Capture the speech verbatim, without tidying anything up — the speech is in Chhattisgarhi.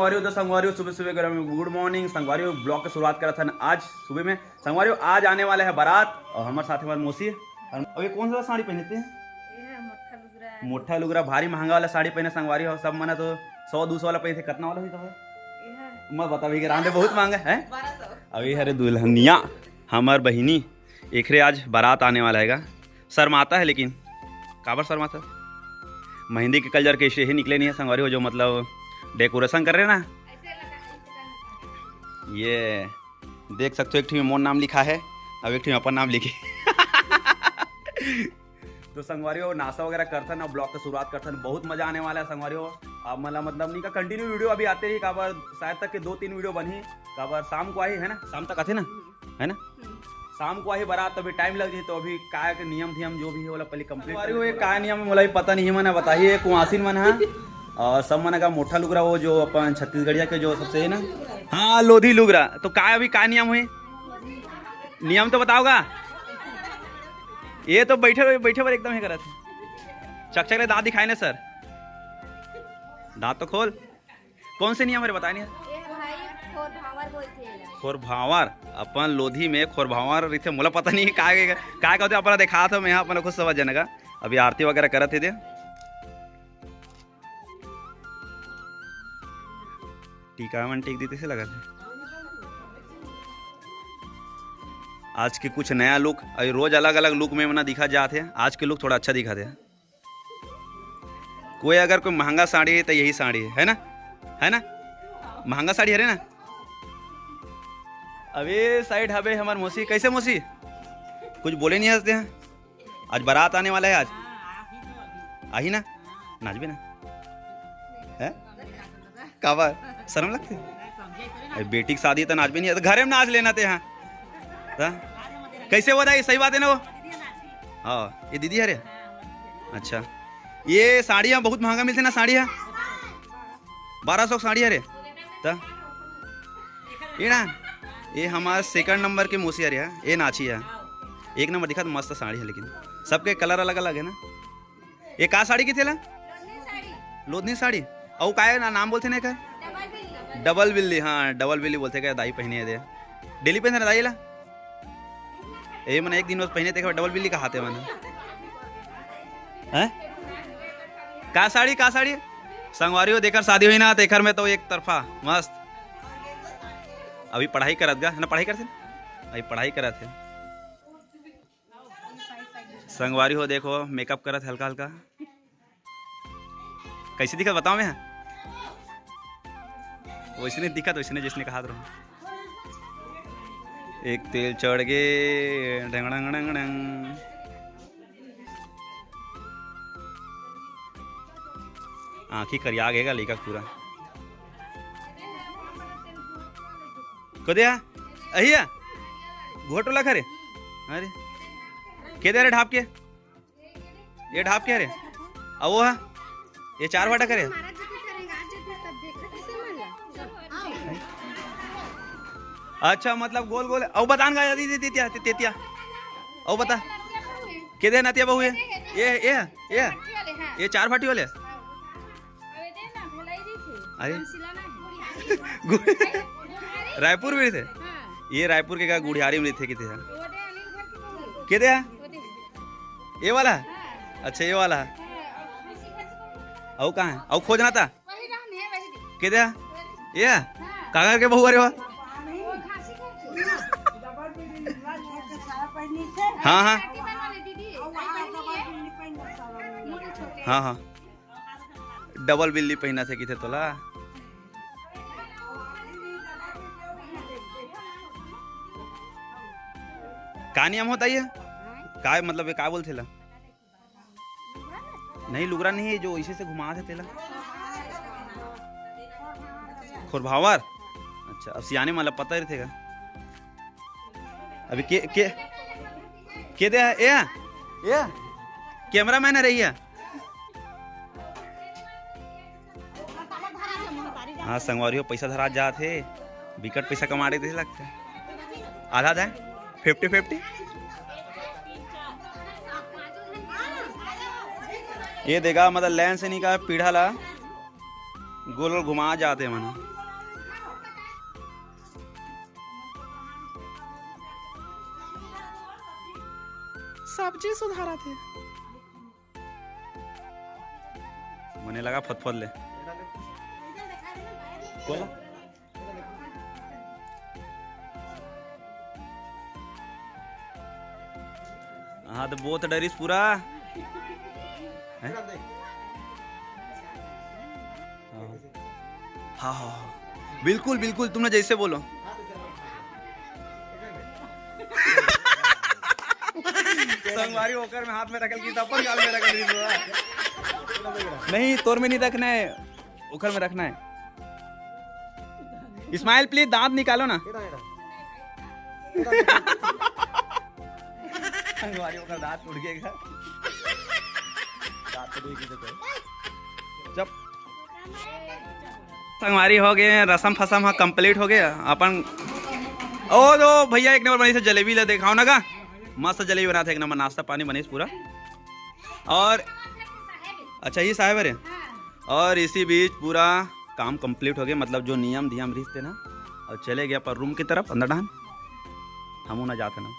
संगवारी हो, तो संगवारी हो, सुबह सुबह गरम गुड मॉर्निंग। संगवारी हो, ब्लॉग के शुरुआत करत हन आज सुबह में। संगवारी हो, आज आने वाला है बारात और हमारे साथ हमारे मौसी। और अब ये कौन सा साड़ी पहने थे? ये है मोटा लुगरा। मोटा लुगरा, भारी महंगा वाला साड़ी पहने संगवारी हो। सब मना तो सौ दो सौ वाला पहने थे, कितना वाला हुई तो है? ये है मैं बता भी, रांधे बहुत महंगा है। बारह सौ। अभी हरे दुल्हनिया हमार बहिनी, एकरे आज बारात आने वाला हैगा। शर्माता है लेकिन, काबर शर्माता? मेहंदी के कलर के ऐसे ही निकले नहीं है संगवारी हो, जो मतलब डेकोरेशन कर रहे ना। ये देख सकते हो, एक ठो में मोर नाम लिखा है, अब एक ठो में अपन नाम लिखे। तो संगवारी हो, नाश्ता वगैरह करथन और ब्लॉग के शुरुआत करथन। बहुत मजा आने वाला है संगवारी हो। आप मतलब, मतलब नहीं का कंटिन्यू वीडियो अभी आते रही, काबर शायद तक के दो तीन वीडियो बनही, काबर शाम को आही है ना, शाम तक आथे ना, है ना? शाम को आही बारात, तो अभी टाइम लग जाए, तो अभी काय के नियम धियम जो भी होला पहले कंप्लीट संगवारी हो। ये काय नियम है मोला भी पता नहीं, मन बताही है कुआसिन मन हा। और सब मन का मोटा लुगरा, वो जो अपन छत्तीसगढ़िया के जो सबसे है ना, हाँ, लोधी लुगरा। तो काय अभी काय नियम हुई, नियम तो बताओगा? ये तो बैठे बैठे बर एकदम ही करत है। चकचक ले दांत दिखाए ने सर, दांत तो खोल। कौन से नियम हरे बताए नहीं? ए भाई, खोर भावर बोलथे एला। खोर भावर, अपन लोधी में खोर भावर रहिथे, मोला पता नहीं का का कहते, अपना देखा था मैं यहाँ अपना खुद समझ जाने का। अभी आरती वगैरह करत हे दे, टीका मन टीक देते से लगत हे। आज के कुछ नया लुक, अभी रोज अलग अलग लुक में मना दिखा जात हे, आज के लुक थोड़ा अच्छा दिखा दे। कोई अगर कोई महंगा साड़ी है तो यही साड़ी है, है ना? है ना? महंगा साड़ी हरे ना? अबे साइड हबे हमार मौसी। कैसे मौसी? कुछ बोले नहीं हंसते हैं। आज बारात आने वाला है आज। आही ना? नाचबे ना? है? काबर? शर्म लगथे? अरे बेटी की शादी है तो नाचबे नहीं है तो घरे में नाच लेना ते यहाँ। तो कैसे हो दाई, सही बात है ना वो? हाँ, ये दीदी हरे। अच्छा, ये साड़ी यहाँ बहुत महंगा मिलथे ना, साड़ी है बारह सौ साड़ी हरे। तो ये ना, ये हमारा सेकंड नंबर के मौसी हरे है, ये नाची है। एक नंबर दिखा तो मस्त साड़ी है, लेकिन सबके कलर अलग अलग है ना। ये का साड़ी किथे ला? लोधनी साड़ी। अउ का है ना नाम बोलथे ना एकर? डबल बिल्ली। हाँ, डबल बिल्ली बोलथे का दाई पहने दे। डेली पहने दाई ला? ए मन एक दिन बस पहने थे, डबल बिल्ली कहाथे मन। हैं? का साड़ी, का साड़ी? संगवारी हो, देकर शादी हुई ना, तेकर में तो एक तरफा मस्त। अभी पढ़ाई करत गा, है ना, पढ़ाई करथे ना? अभी पढ़ाई करत है। संगवारी हो, देखो, मेकअप करत हल्का हल्का। कैसे दिखत बताओ मैं? वैसने दिखत, वैसने जैसने कहात रहो। एक तेल चढ़ गे, डंग डंग डंग डंग। आँखी करिया गेगा लइका के पूरा। कदे हा? अहिया? घोटोला खरे? अरे। के दे रे ढाप के? ये ढाप के रे? अउ वो हा? ये चार भाटा करे? अच्छा, मतलब गोल गोल। अउ बतान गा, दे, दे, दे, दे, दे, दे। अउ बता। के दे नतिया बहू ये? ये, ये, ये? ये चार भाटी वाले? अरे। गु-, रायपुर में थे? ये रायपुर के का गुढ़ियारी में थे, किथे है? के दे है? ये वाला? अच्छा, ये वाला। अउ कहाँ है? अउ खोजना था? के दे है? ये है? कहाँ के बहू अरे वाह? हाँ, हाँ। हाँ, हाँ। डबल बिल्ली पहिना थे किथे तोला। का नियम होता ये? काय मतलब ये का बोलथे ला? नहीं, लुगरा नहीं है, जो इसी से घुमा थे तेला। खोरभावर। अच्छा, अब सियाने मतलब पता ही थे का। अभी के, के, के दे है? ए, ए, कैमरा मैन है रही है। हाँ, संगवारी हो, पैसा धरा जात हे, बिकट पैसा कमा रहे थे लगता है। आधा आधा है, फिफ्टी फिफ्टी। ये देखा, मतलब, लाइन से निकाल पीढ़ा ला, गोल गोल घुमा जाते मन। सब्जी सुधारत हे। मने लगा फतफत ले। बोलो। हाँ, तो बहुत डरिस पूरा। हैं? हाँ, हाँ, हाँ। बिल्कुल, बिल्कुल, तुमने जैसे बोलो। संगवारी ओकर में हाथ में रखल की, अपन गाल में रखल की। नहीं, तोर में नहीं रखना है, ओकर में रखना है। स्माइल प्लीज, दांत निकालो ना। संगवारी ओकर दांत टूट गया। दांत टूट गया। जब संगवारी हो गए, रसम फसम ह कंप्लीट हो गया। अपन ओ दो भैया, एक नंबर बनी से जलेबी ला देखाओ ना गा। मस्त जलेबी बना थे, एक नंबर नाश्ता पानी बनी पूरा। और अच्छा, ये साहेब रे। और इसी बीच पूरा काम कंप्लीट हो गया, मतलब जो नियम धियम रिश्ते ना, और चले गए अपन रूम की तरफ, अंदर डहान। हमू ना जाते ना।